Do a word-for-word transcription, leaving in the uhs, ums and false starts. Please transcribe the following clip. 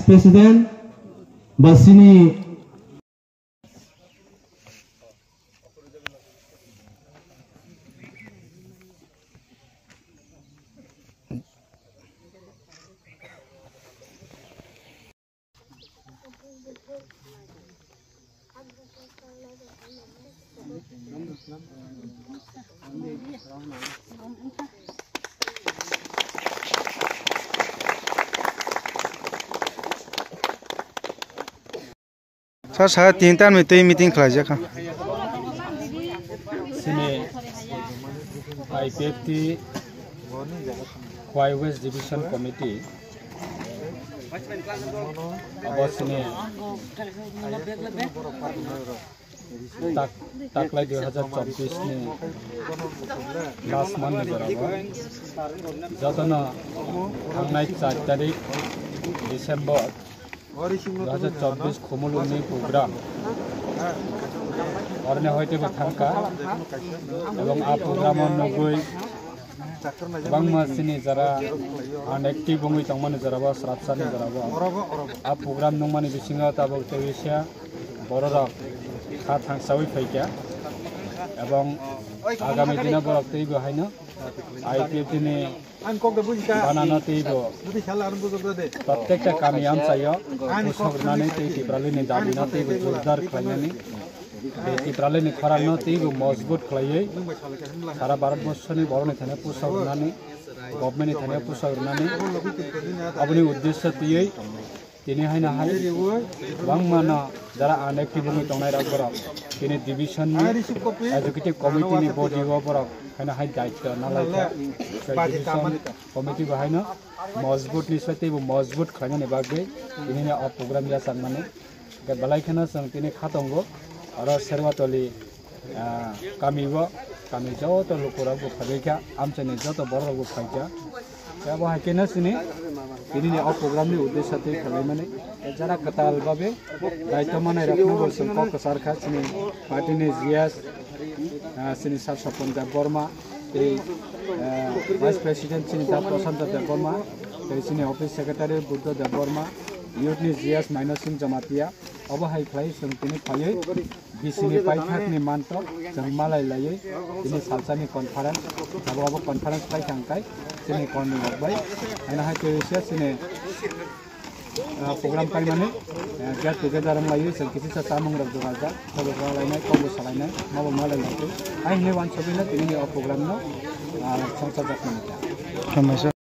President ba chini Sir, saya tin tan mi twi meeting khlaijak kha. Chini I P F T Khowai West Division Committee abo chini tak-, taklai dui hazar chobbish ni last month ni jora o jotono thangnai char tarik December dui hazar chobbish Khumulwng ni program. Oroni hoite bo thangkha. Ebong a program o nugwi kwbangma chini jora unactive wngwi tongmani jora bo, srapsani jora bo. A program nungmani bisingo tabuk tei bisa bororok kha thangsawi phaikha. Ebong agami dino borok teibo haino I P F T ni banano teibo. Protekta kami amchaio pusok rwnani tei Tipralini dabino teibo jordar khlainani. Tei Tipralini khorangno teibo mojbut khlaiwi sara Bharat borsoni borokni thani pusok rwnani, government ni thani pusok rwnani. Aboni uddesyo twiwi tini haino hai kwbangma no jara unactive wngwi tongnai rok borok tini division ni executive committee ni body o borok haino hai daityo nalaikha. Tei division committee bo haino mojbut ni sai teibo mojbut khlainani bagwi tini ni o program yachakmani. Hwnkhe belai kheno chwng tini kha tongo oro Serwatoli, ah, kami o, kami joto lukurok bo phaibai kha, amchaini joto borok rok bo phai kha. Tei abo hai kheno chini tini ni o program ni uddesyo twi khwlaimani, tei jara kwtal babe daityo manai rok no bo chwng kok kwchar kha chini party ni G S, ah, chini Sir Sopon Debbarma, tei, ah, Vice President chini Da Prasanta Debbarma, tei chini Office Secretary Buddha Debbarma, Youth ni G S Maino Singh Jamatia, obo hai khlai chwng tini phaiwi B C ni paithak ni mantok chwng malai laiwi tini salsa ni conference, abo abo conference pai thang kai chini kormi rok bai, haino hai tei chini ah, program paimani, ah, get together wng laiwi chwng kisi sa chamung rok jora jak, kobo jora lainai, kobo salainai, mabo malai lai twi. Ai hinwi wansugwi no tini ni o program no, ah, songcha jak mani kha. Hambai sir.